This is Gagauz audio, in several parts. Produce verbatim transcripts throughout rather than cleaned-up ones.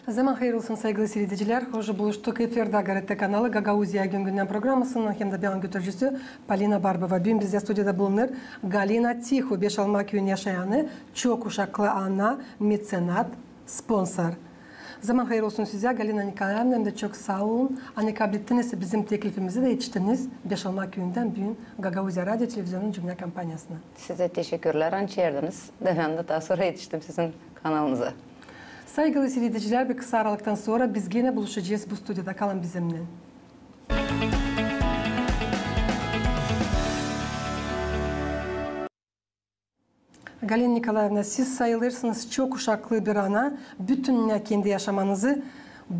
Zaman hayır olsun, saygılı siiredicilär. Hoş buluştuk. Efirdä GRT kanalı, Gagauziya gün-gündän programasının hem dä bän götürücüsü Polina Barbova. Büün bizdä studiyada bulunêr Galina Tihu, Beşalma küüyün yaşayanı, çok uşaklı ana, metsenat, sponsor. Zaman hayır olsun sizä, Galina Nikolaevna, hem dä çok saa olun, ani kablettiniz bizim teklifimizi dä etiştiniz Beşalma küüyündän büün Gagauziya radio televizionunun cümlä kompaniyasına. Sizä teşekkürlär, ani çaardınız. Da bän dä taa sora etiştim sizin kanalınıza. Saygılı siiredicilär, bir kısa aralıktan sora biz genä buluşacez bu studiyada. Kalın bizimnän. Galina Nikolaevna, siz sayılêrsınız çok uşaklı bir ana, bütün dünnä kendi yaşamanızı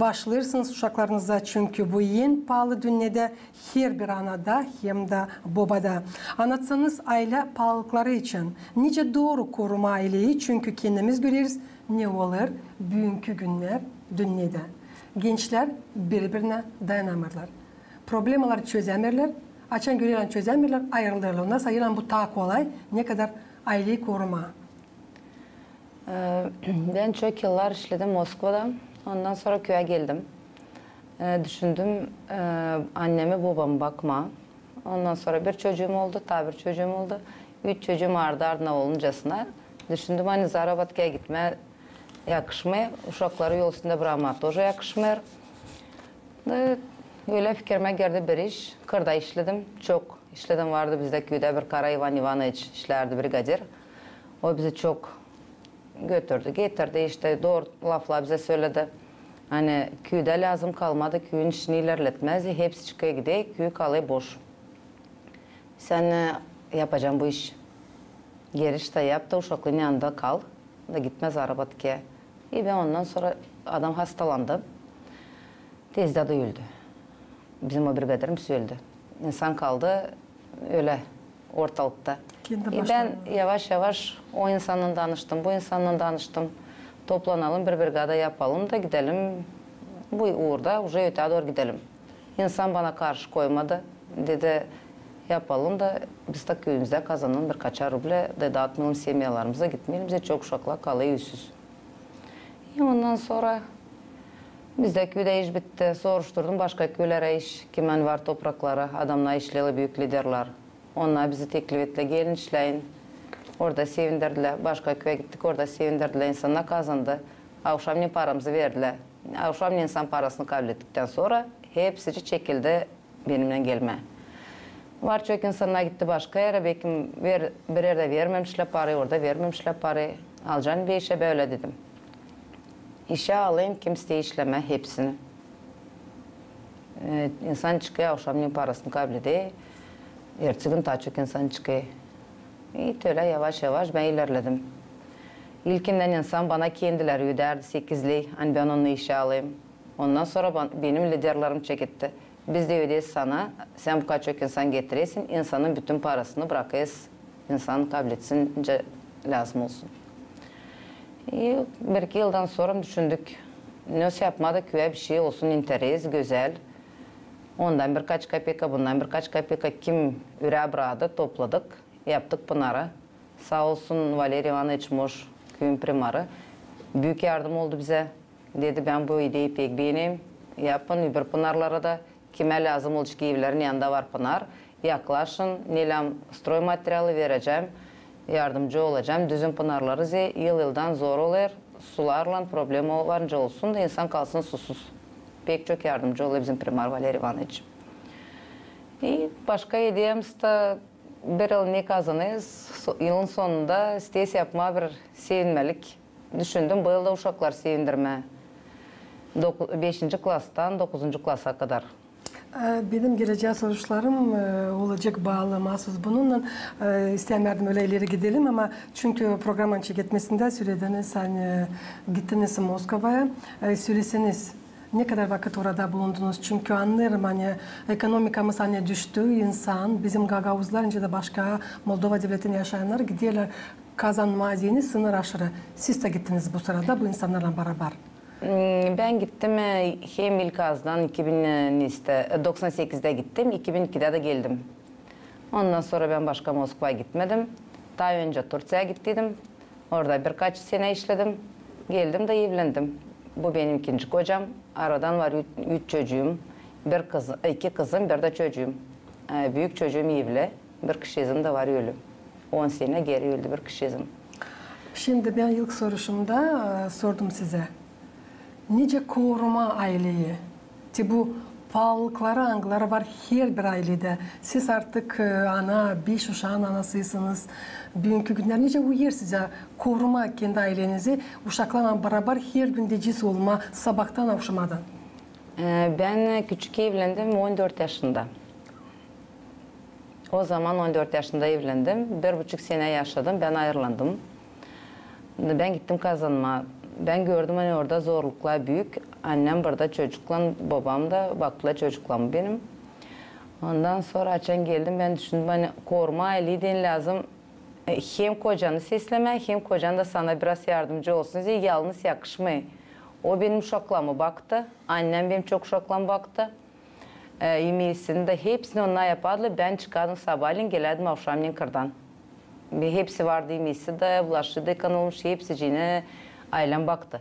baaşlêêrsınız uşaklarınıza, çünkü bu en paalı dünnedä, herbir anada hem dä bobada. Annatsanız aylä paalılıkları için, nicä dooru korumaa ayleyi, çünkü kendimiz göreriz, ne olêr büünkü günnär dünnedä. Gençlär biri-birinä dayanamêêrlar. Problemaları çözämeerlär. Açan görerlär, çözämeerlär, ayırılêrlar. Ondan sora bu taa kolay, ne kadar ayleyi korumaa. E, bän çok yıllar işledim Moskvada. Ondan sora küüyä geldim. E, düşündüm, e, annemi, bobamı bakmaa. Ondan sora bir çocuum oldu, taa bir çocuum oldu. Üç çocuum ardı-ardına oluncasına düşündüm, ani zarabatkaya gitmää yakışmêêr, uşakları yol üstündä brakmaa toja yakışmêêr. Da ölä fikirimä girdi bir iş. Kırda işledim, çok işledim, vardı bizdä küüdä bir Kara İvan İvanoviç işlärdi, brigadir. O bizi çok götürdü, getirdi, işte dooru laflar bizä söledi. Ani küüdä lääzım kalmadı küüyün işini ilerletmää, hepsi çıkêr gidêr, küü kalêr boş. Sän, e, yapacan bu iş. Gel işte yap da uşakların yanında kal, da gitmä zarabatkaya. E, bän ondan sora adam hastalandı. Tezdä dä öldü. Bizim o brigadirimiz öldü. İnsan kaldı ölä ortalıkta. E, bän yavaş-yavaş o insannan danıştım, bu insannan danıştım. Toplanalım, bir brigada yapalım da gidelim. Bu uurda uje ötää dooru gidelim. İnsan bana karşı koymadı. Dedi, yapalım da biz dä küüyümüzdä kazanalım birkaç rublä da daatmayalım semyalarımıza, gitmeyelim, bizä çok uşaklar kalêr üüsüz. E, ondan sora bizdä küüdä iş bitti. Soruşturdum başka küülärä iş, kimän var toprakları, adamnar işleerlär, büük liderlär. Onnar bizi teklif ettilär, gelin işläyin. Orada sevindirdilär. Başka küüyä gittik, orada sevindirdilär. İnsannar kazandı. Avşamneyin paramızı verdilär. Avşamneyin insan parasını kablettiktän sora hepsicii çekildi benimnän gelmää. Var çok insannar gitti başka erä, bekim ver-, bir erdä vermemişlär parayı, orada vermemişlär parayı. Alacan bir işä, bölä dedim. İşä alayım, kim isteer işlemää, hepsini. E, insan çıkêr, avşamneyin parasını kabledêr, ertesi gün taa çok insan çıkêr. E, tölä yavaş-yavaş bän ilerledim. İlkindän insan bana kendileri ödärdi sekizley, ani bän onu işä alayım. Ondan sora ban-, benim liderlerim çeketti. Biz dä ödeeriz sana, sän bu kadar çok insan getiresin, insanın bütün parasını brakêrız, insan kabletsin, nicä lääzım olsun. E, bir-iki yıldan sora düşündük, ne yapmaa da küüyä bir şey olsun, interes, gözäl. Ondan birkaç kapeka, bundan birkaç kapeka, kim ürää bradı, topladık, yaptık bunarı. Saa olsun Valeriy İvanoviç Moş, küüyün primarı, büük yardım oldu bizä. Dedi, bän bu ideyi pek beenerim. Yapın öbür pınarlara da. Kimä lääzım olacek, evlerin yanında var pınar, yaklaşın, neylän stroymaterialı verecäm, yardımcı olacam. Düzün pınarları zerä yıl-yıldan zor olêr, sularlan problema var, nicä olsun da insan kalsın susuz. Pek çok yardımcı olêr bizim primar Valeriy İvanoviç. E, başka ideyamız da bir yıl ne kazanêrız, so-, yılın sonunda isteeriz yapmaa bir sevinmälik. Düşündüm, bu yıl da uşakları sevindirmää. Doku-, beşinci klastan dokuzuncu klasa kadar. E, benim gelecää soruşlarım, e, olacek baalı maasuz bununnan. E, istämärdim ölä ileri gidelim, ama çünkü programanın çeketmesindä sölediniz, ani gittiniz Moskvaya. E, söleseniz, ne kadar vakıt orada bulundunuz? Çünkü annêêrım, ani ekonomikamız ani düştü, insan, bizim gagauzlar, nicä dä başka Moldova devletindä yaşayannar giderlär kazanmaa zengin sınır aşırı. Siz dä gittiniz bu sırada bu insannarlan barabar. Hmm, bän gittim, e, hem ilk azdan iki bin, e, neste, e, doksan sekizdä gittim, iki bin ikidä dä geldim. Ondan sora bän başka Moskvaya gitmedim. Taa öncä Turţiyaya gittiydim. Orada birkaç senä işledim. Geldim da evlendim. Bu benim ikinci kocam. Aradan var üç, üç çocuum. Bir kız, iki kızım, bir dä çocuum. E, büük çocuum evli. Bir kişizim dä var ölü. On senä geeri öldü bir kişizim. Şindi bän ilk soruşumda, e, sordum sizä. Nicä korumaa ayleyi? Te bu paalılıkları, angıları var herbir ayledä. Siz artık, e, ana, beş uşaan anasıysınız. Büünkü günnär nicä uyêr sizä korumaa kendi aylenizi, uşaklarlan barabar her gün deycez olmaa sabaadan avşamadan? E, bän küçük evlendim on dört yaşında. O zaman on dört yaşında evlendim. Bir buçuk senä yaşadım, bän ayırlandım. Bän gittim kazanmaa. Bän gördüm, ani orada zorluklar büük. Annem burada çocuklan, bobam da baktılar çocuklarımı benim. Ondan sora açan geldim, bän düşündüm, ani korumaa ayleyi deyni lääzım, e, hem kocanı seslemää, hem kocan da sana biraz yardımcı olsun. Zerä yalnız yakışmêêr. O benim uşaklarımı baktı, annem benim çok uşaklarımı baktı. E, imeesini dä hepsini onnar yapardılar. Bän çıkardım sabaalän, gelerdim avşamnän kırdan. Ve hepsi vardı, imeesi dä, bulaşıı da yıkanılmış, hepsicini aylem baktı.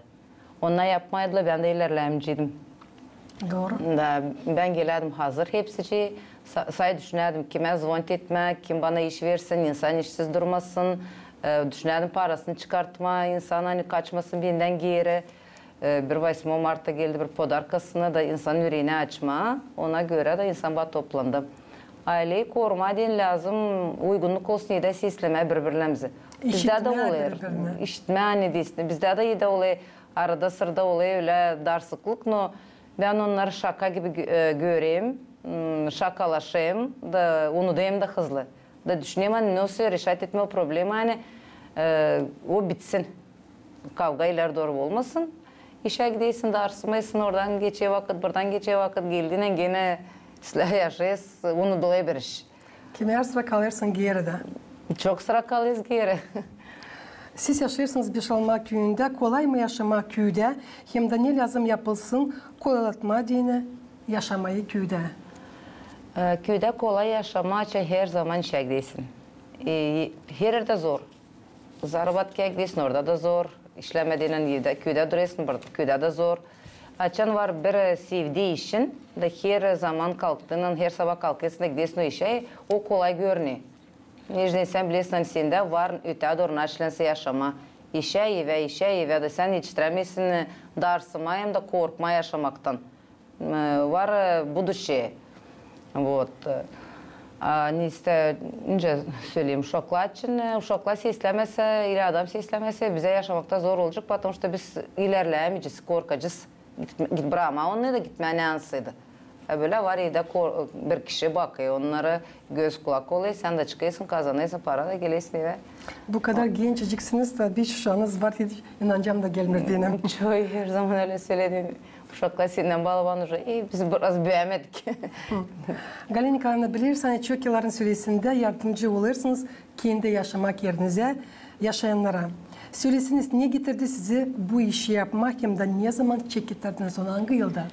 Onnar yapmaydılar, bän dä ilerlämeyceydim. Dooru. Da, bän gelerdim hazır hepsicii. Sa-, say düşünärdim, kimä zvonit etmää, kim bana iş versin, insan işsiz durmasın. E, düşünärdim parasını çıkartmaa, insan ani kaçmasın bendän geeri. E, bir восьмого марта geldi bir podarkasını da insanın üreenä açmaa, ona görä dä insan bana toplandı. Ayleyi korumaa deyni lääzım uygunnuk olsun, edä seslemää biri-birlerimizi. Bizdä dä işitmää olêr, biri-birini. İşitmää, ani deysin. Bizdä dä edä olêr, arada-sırada olêr ölä darsıklık, no bän onnarı şaka gibi gö-, e, görerim, m, şakalaşêrım da unudêrım da hızlı. Da düşünerim, ani nasıl решать etmää o problema, ani, e, o bitsin. Kavga ileri dooru olmasın. İşä gidersin, darsımaysın, oradan geçer vakıt, buradan geçer vakıt, geldiynän genä islää yaşêêrsın, unudulêr bir iş. Kimär sıra kalêrsın geeridä. Çok sıra kalêrız geeri. Siz yaşêêrsınız Beşalma küüyündä. Kolay mı yaşamaa küüdä? Hem dä ne lääzım yapılsın kolaylatmaa deyni yaşamayı küüdä? E, küüdä kolay yaşamaa, açan herzaman işä gidersin. E, her erdä zor. Zarabatkaya gidersin, orada da zor. İşlämediynän evdä, küüdä durêrsın, burada, küüdä dä zor. Açan var bir, e, sevdii işin, da her zaman kalktıynnan, her sabaa kalkêrsın da gidersin o işä, o kolay görüner. Neçin sän bilersin, ani sendä var ötää dooru açılêr yaşamaa. İşä, evä, işä, evä, da sän etiştirämeersin, e, darsımaa hem dä korkmaa yaşamaktan. E, var, e, будущее. Вот. A, ne tä, nicä söleyim, uşaklar için, e, uşaklar seslämäsä, ili adam seslämäsä, bizä yaşamakta zor olacek, потому что biz ilerlämeyecez, korkacez. Git, git brakmaa onnarı da gitmää ne ansıydı. A bölä var, evdä kor-, bir kişi bakêr onnara, göz-kulak olêr, sän dä çıkêrsın, kazanêrsın para da gelêrsin evä. Bu kadar gençiciksiniz da, beş uşaanız var, hiç inanacam da gelmär benim. Çoyu herzaman ölä söleer. Uşaklar sendän balaban уже, e, biz biraz büümedik. Galina Nikolaevna, bilersiniz, çok yılların söresindä yardımcı olêrsınız kendi yaşamak erinizä yaşayannara. Söleseniz, ne getirdi sizi bu işi yapmaa hem dä ne zaman çekettirdiniz onu, angı yılda?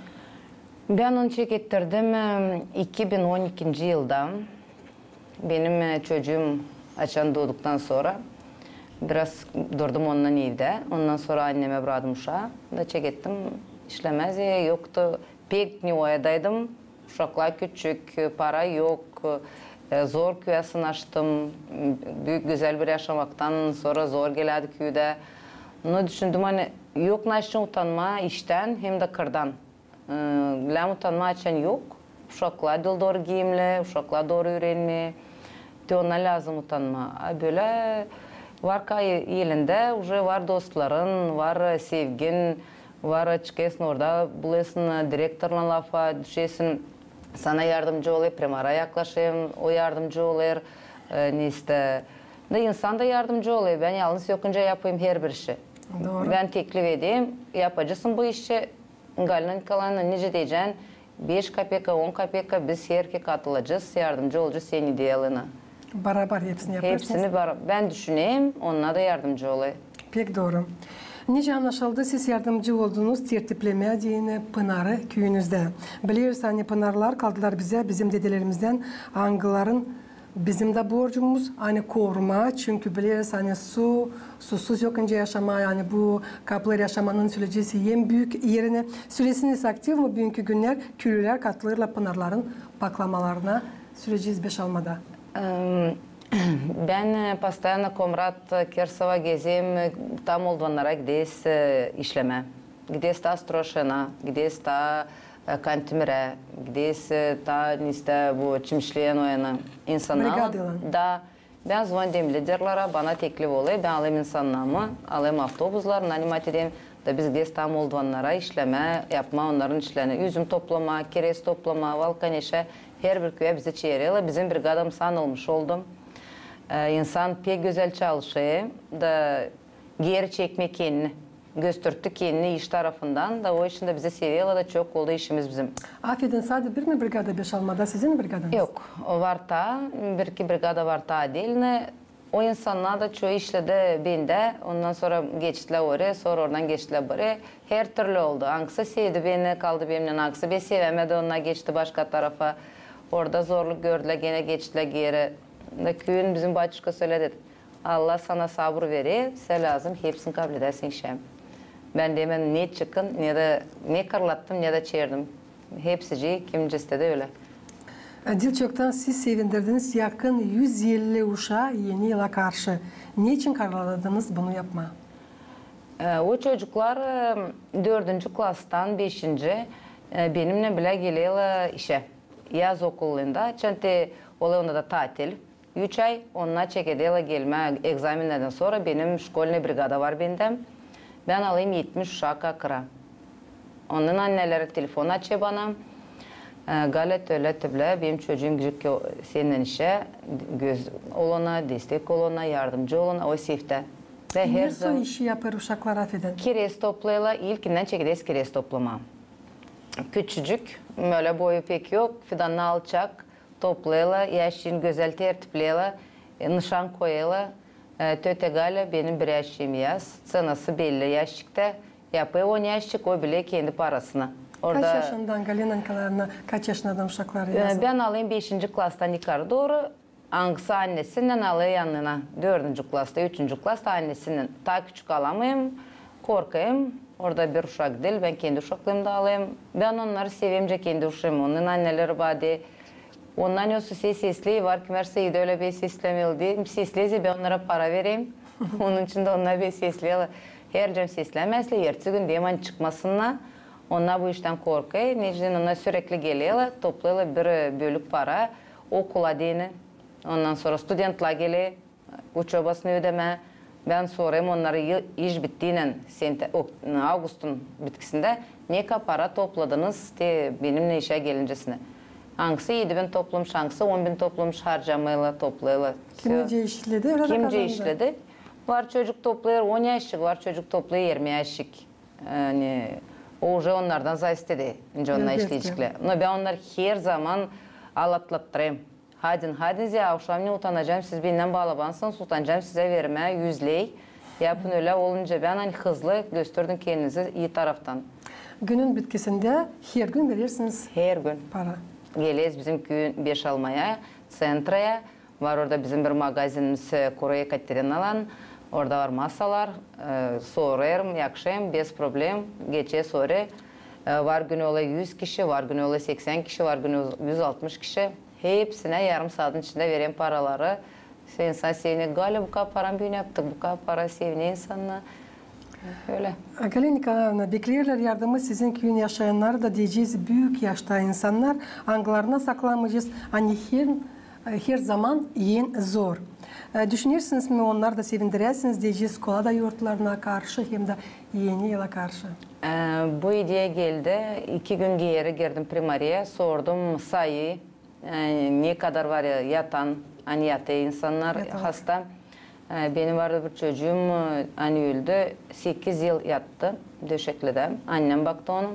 Bän onu çekettirdim, e, iki bin on ikinci yılda. Benim, e, çocuum açan dooduktan sora biraz durdum onunnan evdä. Ondan sora annemä braktım uşaa da çekettim. İşlemää zerä yoktu. Pek neoyadaydım. Uşaklar küçük, para yok. E, zor küüyä sınaştım. Büük gözäl bir yaşamaktan sora zor gelärdi küüdä. No düşündüm, ani yok naçin utanmaa iştän hem dä kırdan. E, lääzım utanmaa, açan yok. Uşaklar dil dooru giyimli, uşaklar dooru üürenmää. Te ondan lääzım utanmaa. A bölä var ka elindä, уже var dostların, var sevgin, var çıkêrsın orada, bulêrsın direktorlan lafa düşersin. Sana yardımcı olêr, primara yaklaşêrsın, o yardımcı olêr, e, ne tä. Da insan da yardımcı olêr. Bän yalnız yokunca yapêrım herbir işi. Dooru. Bän teklif ederim, yapacêrsın bu işi, Galina Nikolaevna, nicä deyecän, beş kapeka, on kapeka, biz herkezi katılacez, yardımcı olacez senin ideyalarına. Barabar hepsini yapêrsınız. Hepsini bara-, bän düşünerim, onnar da yardımcı olêr. Pek dooru. Nicä annaşıldı, siz yardımcı oldunuz tertiplemää deyni pınarı küüyünüzdä. Bileriz, ani pınarlar kaldılar bizä bizim dedelerimizdän, angıların Bizim dä borcumuz, ani korumaa, çünkü bileriz, ani su, susuz yok nicä yaşamaa, ani bu kapılêr yaşamanın, söleyecez, en büük erinä. Sölesin, aktiv mı büünkü günnär köylülär katılêrlar pınarların paklamalarına, söleyecez, beşalmada? Em, bän, e, постоянно Komrat, e, Kersova gezerim, e, taa Moldvannara gideriz, e, işlemää. Gideriz taa Stroşenä, gideriz taa, e, Kantimirä, gideriz, e, taa, nesä, bu Çimşlän o yana insannarlan. Brigadaylan. Da, bän zvonêrım liderlerä, bana teklif olêr, bän alêrım insannamı, alêrım avtobuslar, nanimat ederim, da biz gideriz taa Moldvannara işlemää, yapmaa onnarın işlerini, üzüm toplamaa, kerez toplamaa, valkaneşä, herbir küüyä bizi çeererlär, bizim brigadamız anılmış oldu. E, insan pek gözäl çalışêr, da geeri çekmeer kendini. Gösterdi kendini iş tarafından da, o için dä bizi severlär da çok oldu işimiz bizim. Afedin, sade bir mi brigada beşalmada, sizin brigadanız? Yok, o var taa, bir-iki brigada var taa отдельно. O insannar da çoyu işledi bendä, ondan sora geçtilär oraya, sora oradan geçtilär buraya. Hertürlü oldu. Angısı sevdi beni, kaldı benimnän, angısı beni sevämedi, onnar geçti başka tarafa. Orada zorluk gördülär, genä geçtilär geeri. Da küüyün bizim batuşka söledi: Allah sana sabır verer, sän lääzım hepsini kabledäsin işä. Bän deerim, ne çıkın, ne dä, ne kırlattım, ne dä çeerdim. Hepsicii, kimcesi dä ölä. Diil çoktan siz sevindirdiniz yakın üz elli uşaa Eni yıla karşı. Neçin kararladınız bunu yapmaa? E, o çocuklar, e, dördüncü klastan beşinci, e, benimnän bilä gelerlär işä. Yaz okulunda, çünkü olêr onda da tatil. Üç ay, onnar çekederlär gelmää egzamennerdän sora, benim şkolnıy brigada var bendä. Bän alêrım etmiş uşaa kakıra. Onnarın anneleri telefon açêr bana. E, Gaля, tölä-tölä, benim çocuum girecek sendän işä, göz ol ona, destek ol ona, yardımcı ol ona, o seftä. Ve her zaman... Ne işi yapêr uşaklar, afedin? Kerez toplêêrlar, ilkindän çekederlär kerez toplamaa. Küçücük, bölä boyu pek yok, fidannı alçak, toplêêrlar, yaşçıını gözäl tertipleerlär, e, nışan koyêrlar. E, tötä Gaля, benim bir yaşçıım yaz, ţenası belli yaşçıkta, yapêr on yaşçık, o bilä kendi parasını. Kaç yaşından, Galina Nikolaevna, kaç yaşından uşaklar yazılı? E, bän alêrım beşinci klastan yukarı dooru, angısı annesindän alêr yanına, dördüncü klasta, üçüncü klasta annesindän. Taa küçük alamêêrım, korkêrım, orada bir uşak diil, bän kendi uşaklarımı da alêrım. Bän onnarı severim nicä kendi uşaamı, onnarın anneleri bana deer, ondan ötü seni sesleer, var kim, herkezi ölä bän seslemeli deer. Sesleerlär, bän onnara para vererim. Onun için dä onnar beni sesleerlär. Herliim seslämäzlär, ertesi gün deerim, ani çıkmasınnar. Onnar bu iştän korkêr, neçin onnar sürekli gelerlär, toplêêrlar bir, e, bölük para okula deyni. Ondan sora studentlär geler, uçobasını ödemää. Bän sorêrım onnara, yı-, iş bittiynän, sent-, o, avgustun bitkisindä, ne kadar para topladınız te benimnän işä gelincesinä. Angısı edi bin toplamış, angısı on bin toplamış, harcamêêrlar, toplêêrlar. Kim nicä işledi, ölä dä kazandı. Kim nicä işledi. Var çocuk toplêêr on yaşçık, var çocuk toplêêr irmi yaşçık. Ani o uje onnardan zavisiti, nicä onnar işleyeceklär. No bän onnarı her zaman alatlattırêrım. Hadin, hadin zerä avşam ne utanacam, siz bendän balabansınız, utanacam sizä vermää üz ley. Yapın ölä, olunca bän, ani hızlı gösterdim kendinizi ii taraftan. Günün bitkisindä her gün verersiniz para. Her gün. Geleriz bizim küüyü beşalmaya, ţentraya. Var orada bizim bir magazinimiz, e, Kuru Ekaterinalan. Orada var masalar, e, sorêrım, yakışêrım, bez problem, geçer sora. E, var günü olêr üz kişi, var günü olêr seksän kişi, var günü üz altmış kişi. Hepsinä yarım saadın içindä vererim paraları. İnsan sevinär, Gaля, bu kadar para büün yaptık, bu kadar para, sevinär insan. Ölä. Galina Nikolaevna, bekleerlär yardımı sizin küüyün yaşayannarı da, deyecez, büük yaşta insannar, angılarına saklamayacez, ani her, her zaman en zor. E, düşünersiniz mi, onnarı da sevindiräsiniz, deyecez, kolada yortlarına karşı hem dä Eni yıla karşı? E, bu ideya geldi. İki gün geeri girdim primariyaya, sordum sayı, e, ne kadar var ya, yatan, ani yatêr insannar hasta. E, benim vardı bir çocuum, e, ani öldü, sekiz yıl yattı döşekledä, annem baktı onu.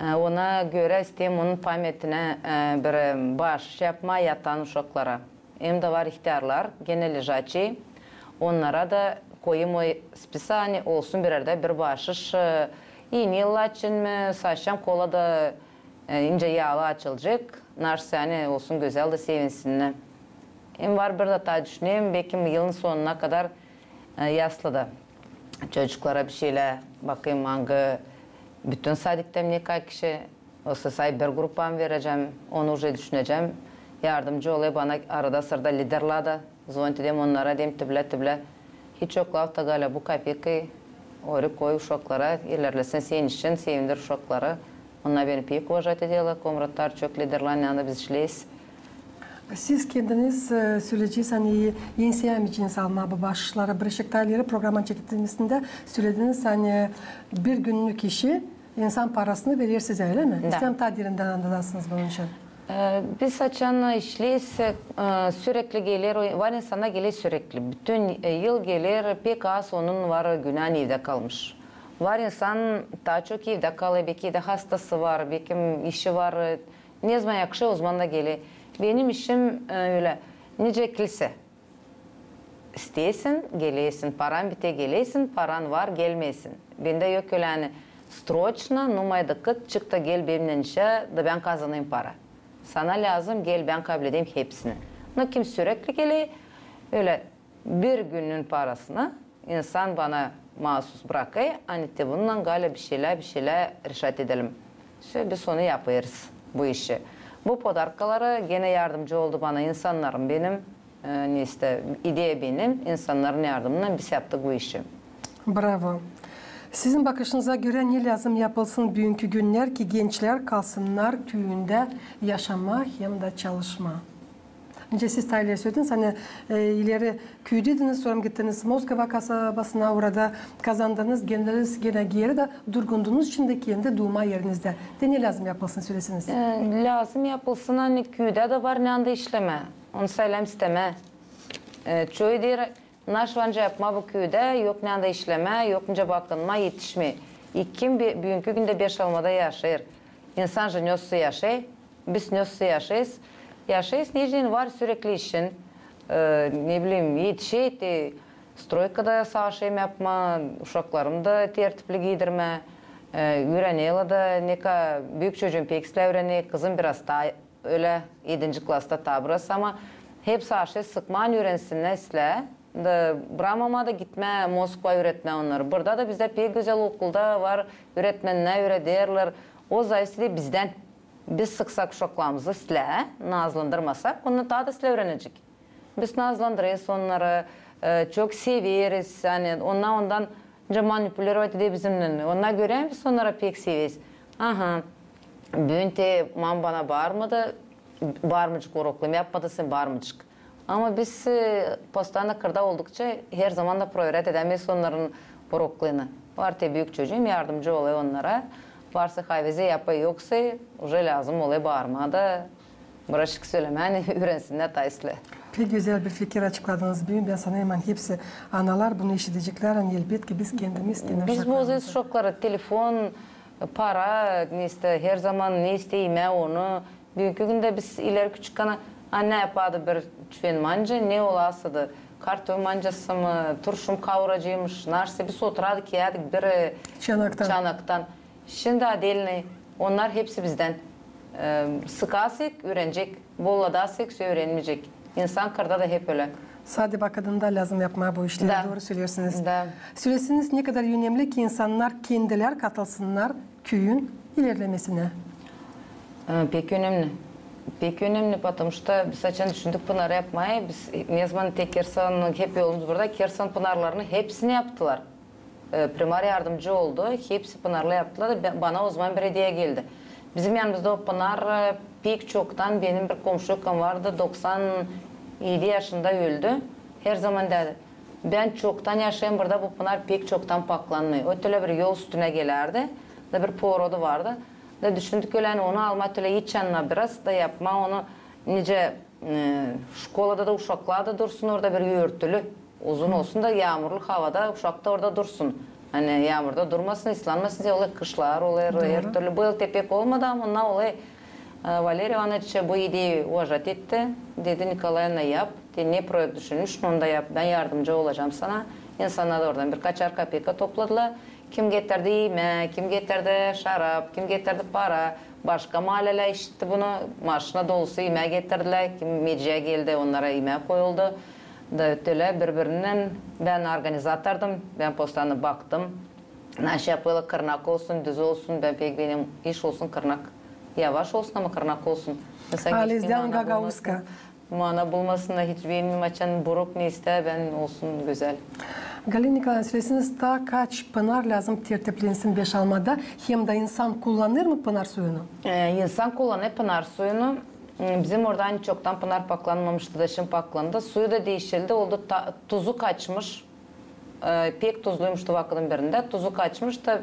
E, ona görä isteerim onun pametinä, e, bir, e, baaşış yapmaa yatan uşaklara. Hem dä var ihtärlar, genä lejaçi. Onnara da koyêrım o spisaniye, olsun birär dä bir baaşış, e, Eni yıl için mi, saşam kolada, e, nicä yaalı açılacek, naşsa ani olsun gözäl da sevinsinnär. Hem var bir dä taa düşünerim, bekim yılın sonuna kadar, e, yaslıda çocuklara bir şeylär bakayım, angı bütün sadiktä mi ne kadar kişi, osa say bir grupa mı verecäm, onu uje düşünecäm. Yardımcı olêr bana arada sırada liderlär dä, zvonit ederim onnara, deerim, te bilä, te bilä. Hiç yok lafta, Galä, bu kapeki ori koy uşaklara, ilerlesin senin için, sevindir uşakları. Onnar beni pek uvažat ederlär, komratlar, çok liderlär, ani biz işleeriz. Siz kendiniz, e, söleyeceniz, ani enseyämeyeceniz almaa bu baaşışları. Bir şekiltä ileri programanın çekilmesindä sölediniz, ani bir günnük işi insan parasını verer sizä, ölä mi? Da. İsteerim taa derindän angladasınız bunun için. E, biz açan işleeriz, e, sürekli geler, o, var insannar geler sürekli. Bütün, e, yıl geler, pek az onun var günün evdä kalmış. Var insan taa çok evdä kalêr, bekim hastası var, bekim işi var, e, ne zaman yakışêr, o zaman da geler. Benim işim, e, ölä, nicä kilsä. İsteersin, gelersin, paran biter, gelersin, paran var, gelmeersin. Bendä yok ölä, ani sroçno, nu mayda kıt, çık da gel benimnän işä, da bän kazanêrım para. Sana lääzım, gel, bän kabledeyim hepsini. Nu, kim sürekli geler, ölä bir günün parasını insan bana maasus brakêr, ani te bununnan, Galä, bir şeylär, bir şeylär reşat edelim. Всё, biz onu yapêrız, bu işi. Bu podarkaları genä yardımcı oldu bana insannarım benim, e, ne ise, ideya benim, insannarın yardımınnan biz yaptık bu işi. Bravo. Sizin bakışınıza görä, ne lääzım yapılsın büünkü günnär, ki gençlär kalsınnar küüyündä yaşamaa hem dä çalışmaa? Nicä siz taa ileri sölediniz, ani, e, ileri küüdäydiniz, sora gittiniz Moskova kasabasına, orada kazandınız, geldiniz genä geeri da durgundunuz şindi kendi duuma erinizdä. Te ne lääzım yapılsın, söleseniz? E, lääzım yapılsın, ani küüdä dä var neredä işlemää. Onu saylêêrım istemää. E, çoyu deer, naşey var nicä yapmaa bu küüdä, yok neredä işlemää, yok nicä bakınmaa, etişmeer. E, kim bi-, büünkü gündä Beşalmada yaşêêr? İnsan же ne olsa yaşêêr, biz ne olsa yaşêêrız. Yaşêêrız, neçin var sürekli işin, e, ne bileyim, etişer, te stroykada savaşêrım yapmaa, uşaklarımı da tertipli giydirmää, e, üürenerlär dä, ne ka-, büük çocuum pek islää üürener, kızım biraz taa ölä, edinci klasta taa biraz, ama hep savaşêrız sıkmaa, ani üürensinnär, islää. Da brakmamaa da gitmää Moskvaya üüretmää onnarı. Burada da bizdä pek gözäl okulda var üüretmennär, üürederlär. O zavisii dä bizdän. Biz sıksak uşaklarımızı islää, nazlandırmasak, onnar taa da islää üürenecek. Biz nazlandırêrız onnarı, e, çok severiz, ani onnar ondan nicä manipulirovat eder bizimnän. Onnar görürsün, biz onnarı pek severiz. Aha, büün te mam bana baarmadı, baarmayacek uroklêrım, yapmadın sän, baarmayacek. Ama biz, e, postoyanno kırda oldukça, her zaman da proverät edämeeriz onnarın uroklêrını. Var te büük çocuum, yardımcı olêr onnara. Varsa hayvezä yapêr, yoksa uje lääzım olêr baarmaa da, birazçık sölemää, ani üürensinnär taa islää. Pek gözäl bir fikir açıkladınız büün. Bän sanêrım, ani hepsi analar bunu işideceklär, ani elbetki biz kendimiz, kendi uşaklarımızı. Biz bozêrız uşakları, telefon, para, ne ise, her zaman ne ise imää onu. Büünkü gündä biz ileri küçükkän, annä yapardı bir çüven manca, ne olasa da, kartof mancası mı, turşu mu kauraceymış, naşey, biz oturardık, iyärdik bir, e, çanaktan. Çanaktan. Şindi отдельный, onnar hepsi bizdän. E, sıkarsak, üürenecek, bolladêrsak, üürenmeyecek. İnsan kırda da hep ölä. Sade bakıdında lääzım yapmaa bu işleri, da. Dooru söleersiniz. Da. Söleseniz, ne kadar önemli, ki insannar kendilär katılsınnar küüyün ilerlemesinä? E, pek önemli. Pek önemli, потому что biz açan düşündük pınarı yapmaa, biz ne zaman te Kersonun, hep yolumuz burada, Kerson pınarlarını hepsini yaptılar. E, primar yardımcı oldu, hepsi pınarlı yaptılar da, be-, bana o zaman bir ideya geldi. Bizim yanımızda o pınar, e, pek çoktan, benim bir komşuykam vardı, doksan edi yaşında öldü. Her zaman derdi, bän çoktan yaşêêrım burada, bu pınar pek çoktan paklandı. O tölä bir yol üstünä gelärdi, da bir повороты vardı. Da düşündük, ölä, ani onu almaa tölä iç yanına biraz da yapmaa onu, nicä, e, şkolada da uşaklar da dursun orada bir örtülü. Uzun olsun da yaamurlu havada uşak da orada dursun. Ani yaamurda durmasın, ıslanmasın, diye olêr kışlar, olêr, her türlü. Bu yıl te pek olmadı, ama onnar olêr. E, Valeriy İvanoviç bu ideyi uvažat etti. Dedi, Nikolayevna, yap. Te ne proekt düşünmüşsün, onu da yap. Bän yardımcı olacam sana. İnsannar da oradan birkaçar kapeka topladılar. Kim getirdi imäk, kim getirdi şarap, kim getirdi para. Başka maalelär işitti bunu, maşina dolusu imäk getirdilär. Kim mecää geldi, onnara imäk koyuldu. Da ötölä biri-birinnän. Bän organizatordım, bän postanı baktım. Naşey yapêrlar, kırnak olsun, düz olsun, bän pek beenerim, iş olsun kırnak. Yavaş olsun, ama kırnak olsun. Mesela, hiç bir mana bulmasın. Mana bulmasın da hiç beenmeerim, açan buruk ne istä, bän olsun gözäl. Galina Nikolaevna, söleseniz, taa kaç pınar lääzım tertiplensin Beşalmada, hem dä insan kullanêr mı pınar suyunu? E, insan kullanêr pınar suyunu. M, bizim orada ani çoktan pınar paklanmamıştı da şindi paklandı. Suyu da diişildi, oldu ta-, tuzu kaçmış. E, pek tuzluymuş o vakıdın birindä. Tuzu kaçmış da,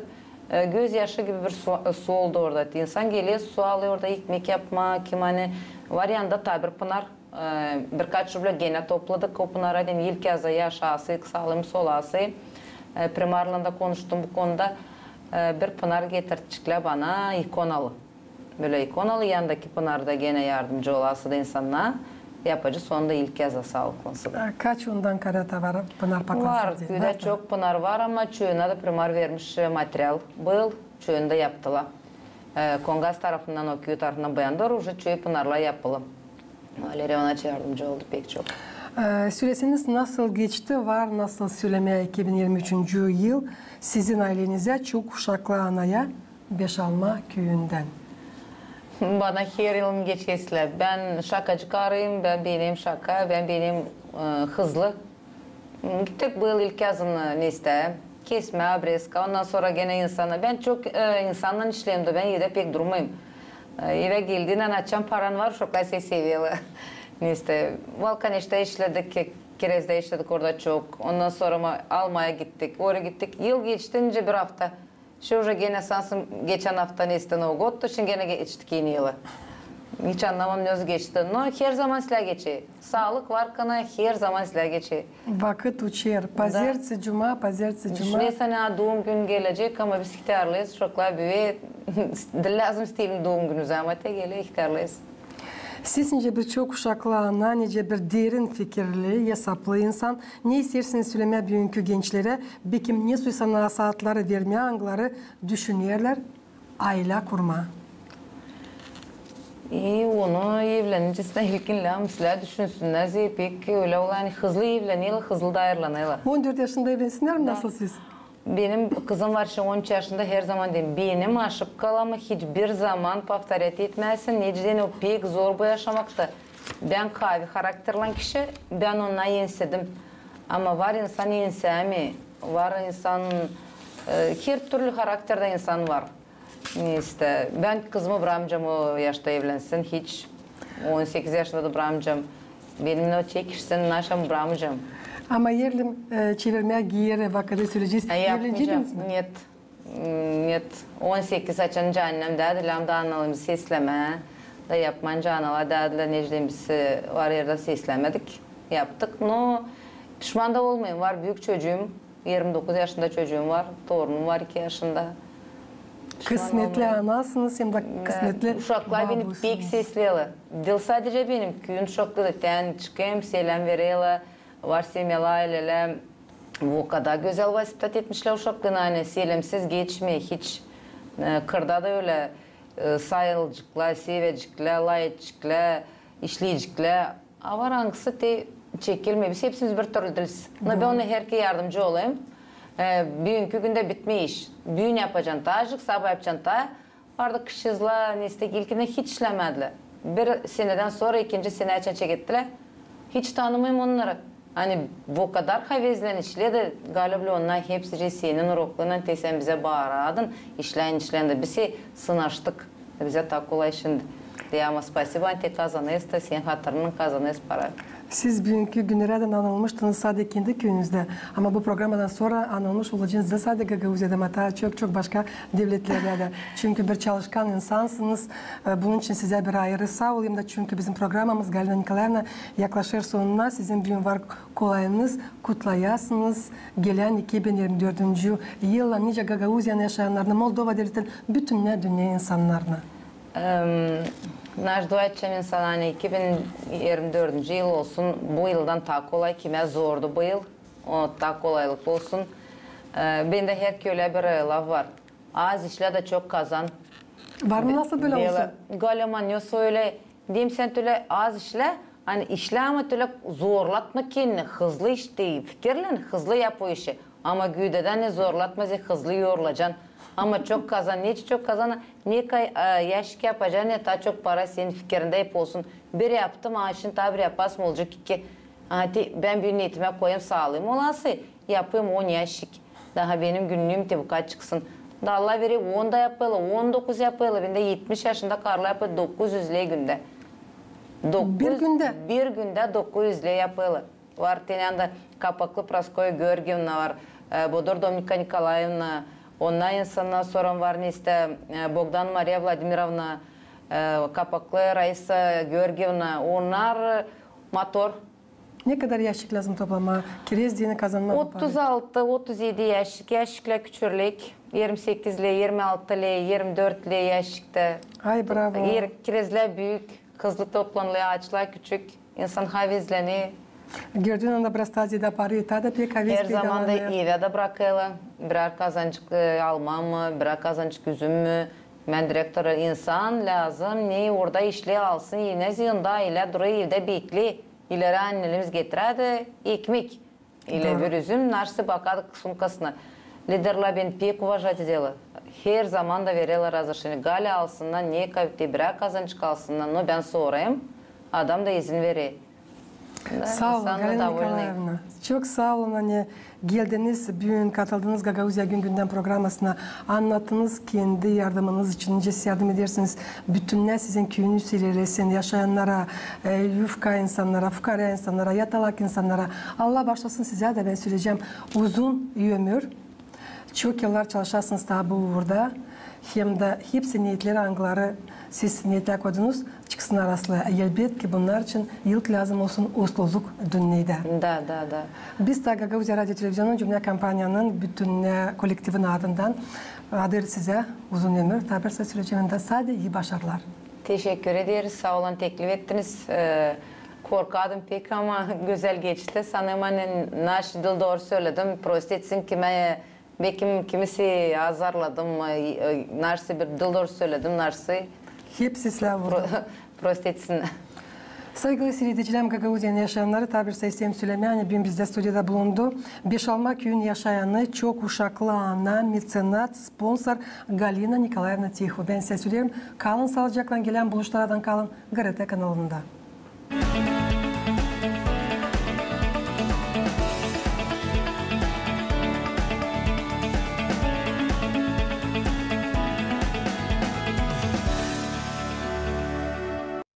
e, gözyaşı gibi bir su, su oldu orada. İnsan geler, su alêr orada, ekmek yapmaa, kim ani var yanında taa bir pınar. E, birkaç rublä genä topladık o pınara deyni, ilk yazı yaşasın, saalıım solasın. E, primarlan da konuştum bu konuda. E, bir pınar getirttiklär bana, ikonalı. Bölä ikonalı, yanındakı pınarda genä yardımcı olasın da insana, yapacı sonunda ilk yazı saalıklansın. E, kaç ondan karata var pınar paklansın deyni? Var, küüdä çok pınar var, ama çoyuna da primar vermiş, e, material. Bu yıl çoyunu da yaptılar. E, Kongaz tarafından, o küü tarafından bu yana dooru uje çoyu pınarlar yapılı. Valeriya ona yardımcı oldu pek çok. E, söleseniz, nasıl geçti, var nasıl sölemää iki bin irmi üçüncü yıl sizin aylenizä, çok uşaklı anaya Beşalma küüyündän? Bana her yılım geçesi lä. Bän şakacı karıyım, bän beenerim şaka, bän beenerim, e, hızlı. Gittik bu yıl ilk yazını, ne istä, kesmää, obreska, ondan sora genä insana. Bän çok, e, insannan işleerim dä, bän evdä pek durmayım. E, evä geldiynän, açan paran var, uşaklar seni severlär. Ne istä, Valkaneştä işledik, Ke-, Kerezdä işledik orada çok. Ondan sora ma-, Almaya gittik, oraya gittik. Yıl geçti, nicä bir afta. Şindi uje genä sansın geçän afta, ne istä, Novı godtu, şindi genä geçtik Eni yılı. Hiç annamêêrım, ne zaman geçti. No, her zaman islää geçer. Saalık varkan, her zaman islää geçer. Vakıt uçêr. Da. Pazertsi, cuma, pazertsi, cuma. Düşünersin, ani duum günü gelecek, ama biz ihtärlêêrız, uşaklar büüyer. Diil lääzım isteyelim duum günümüzü, ama te geler, ihtärlêêrız. Siz nicä bir çok uşaklı ana, nicä bir derin fikirli, esaplı insan, ne isteersiniz sölemää büünkü gençlerä, bekim ne soysa nasaatları vermää, angıları düşünerlär aylä kurmaa? E, onu evlenincä ilkin lääzım islää düşünsünnär, zerä pek ölä olêr, ani hızlı evlenerlär, hızlı da ayırlanêrlar. On dört yaşında evlensinnär mi, nasıl siz? Benim kızım var şindi on üç yaşında, her zaman deerim, benim oşibkalarımı hiçbir zaman повторять etmesin, nicä deyni, o pek zor bu yaşamakta. Bän kaavi harakterlan kişi, bän onnar ensedim. Ama var insan ensämeer, var insan, e, her türlü harakterdä insan var. Ne istä, bän kızımı brakmayacam o yaşta evlensin hiç. On sekiz yaşında da brakmayacam. Benimnän o çekişsin, naşam brakmayacam. Ama erlim, e, çevirmää geeri vakıdı söleyecez. Evlenecediniz mi? Нет. Нет. On sekiz açan canım däädi, lääzım da analarımızı seslemää. Da yapmayınca analar däädilär, nicä deyni, biz, e, var erdä seslemedik. Yaptık. No, pişman da olmayım. Var büük çocuum. Irmi dokuz yaşında çocuum var, torunum var iki yaşında. Kısmetli anasınız, hem dä kısmetli baabusınız. Uşaklar beni pek sesleerlär. Diil sadecä benim, küüyün uşakları da, tän çıkêrım, seläm vererlär. Var semyalar, aylelär, o kadar gözäl воспитать etmişlär uşaklarını, ani selämsiz geçmeer hiç. E, kırda da ölä, e, sayılaceklar, seveceklär, lafedeceklär, işleyeceklär. A var angısı te çekilmeer. Biz hepsimiz bir türlü diiliz. No, bän ona herkerä yardımcı olayım. E, büünkü gündä bitmeer iş. Büün yapacan taa azıcık, sabaa yapacan taa. Vardı kızçızlar, ne istä, ilkindän hiç işlemedilär. Bir senedän sora, ikinci senä açan çekettilär, hiç tanımayım onnarı. Ani o kadar havezlän işledi, galip onnar hepsi senin urokluynan, te sän bizä baaradın, işlän, işlän dä. Biz seni sınaştık. Bizä taa kolay şindi. Ama spasiba, ani te kazanêrsın, senin hatırınnan kazanêrsın para. Siz büünkü günnerdän anılmıştınız sade kendi küüyünüzdä, ama bu programadan sora anılmış olacınız da sade Gagauziyada, ama taa çok-çok başka devletlerdä dä. Çünkü bir çalışkan insansınız, e, bunun için sizä bir ayırı saa olayım da, çünkü bizim programamız, Galina Nikolaevna, yaklaşêr sonuna, sizin büün var kolayınız, kutlayasınız gelän iki bin irmi dördüncü yılla nicä Gagauziyanın yaşayannarını, Moldova devletin, bütün dünnä insannarını. Em, naş dua edecäm insana, ani iki bin irmi dördüncü yıl olsun bu yıldan taa kolay, kimä zordu bu yıl, o taa kolaylık olsun. E, bendä herkerä bir, e, laf var. Az işlä da çok kazan. Var mı nasıl bölä olsun? Galima, ne söylä, deyim, sän tölä az işlä, ani işlä, ama tölä zorlatma kendini, hızlı işlä, fikirlän, hızlı yap o işi. Ama güüdä dä ani zorlatma, sän hızlı yorulacan. Ama çok kazan, neçin çok kazan, ne kadar, e, yaşik yapacan, ne taa çok para senin fikirindä hep olsun. Bir yaptım, a şindi taa bir yapasım olacek iki. A, te, bän büün neetimä koyêrım saalıım olası, yapêrım on yaşik. Daha benim günlüüm te bu kadar çıksın. Da Allah verer, on da yapêrlar, on dokuz yapêrlar. Bendä etmiş yaşında karılar yapêr dokuz üz ley gündä. Bir gündä? Bir gündä dokuz üz ley yapêrlar. Var te anda Kapaklı Praskoya Georgievna var, e, Bodur Dominika Nikolaevna, onnar insannar, sora var, ne ise, e, Bogdan Mariya Vladimirovna, e, Kapaklı Raisa Georgievna, onnar motor. Ne kadar yaşik lääzım toplamaa, kirez deyni kazanmaa bu parayı? Otuz altı, otuz edi yaşik, yaşiklär küçürlek, irmi sekiz ley, irmi altı ley, irmi dört ley yaşiktä. Ay, bravo. Kirezlär büük, hızlı toplanılêr, aaçlar küçük, insan havezlenêr. Gördüün anda biraz taa ziyada parayı, taa da pek havezlenier. Her zaman da evä dä brakêrlar, birär kazancık, e, alma mı, birär kazancık üzüm mü. Bän direktora, insan lääzım, ne orada işleer, alsın, ne ziyanda, ilä durêr evdä, bekleer. İleri annelerimiz getirärdi ekmek. İlä bir üzüm, naşey bakardı sumkasına. Liderlär beni pek uvažat ederlär. Her zaman da vererlär razrešeniye. Galä alsınnar, ne kadar te birär kazancık alsınnar, no bän sorêrım, adam da izin verer. Saa olun, Galina Nikolaevna. Çok saa olun, ani geldiniz, büün katıldınız Gagauziya gün-gündän programasına, annattınız kendi yardımınız için, nicä siz yardım edersiniz bütünnä sizin küüyünüzlere, sizin yaşayannara, e, yufka insannara, fukaara insannara, yatalak insannara. Allah baaşlasın sizä dä, bän söleyecäm uzun ömür. Çok yıllar çalışasınız taa bu uurda. Hem dä hepsi neetleri, angıları siz neetlär koydunuz, çıksınnar aslı. Elbetki, bunnar için ilk lääzım olsun usluluk dünnedä. Da, da, da. Biz taa Gagauziya radio televizionunun, Cümlä kompaniyanın, bütünnä kolektivin adından adêr sizä uzun ömür, taa bir söleyecäm dä, sade ii başarılar. Teşekkür ederiz, saa olun, teklif ettiniz. E, korkardım pek, ama gözäl geçti. Sanêrım, ani naşey dil dooru söledim. Prost etsin kimä, bekim kimisi azarladım, e, e, naşey bir dil dooru söledim, naşey. Hepsi slava Bogu. Prost etsin. Saygılı siiredicilär, Gagauziyanın yaşayannarı, taa bir isteerim sölemää, ani büün bizdä studiyada bulundu Beşalma küüyün yaşayanı, çok uşaklı ana, metsenat, sponsor Galina Nikolaevna Tiho. Bän sizä söleerim, kalın saalıcaklan, gelän buluşlardan kalın GRT kanalında.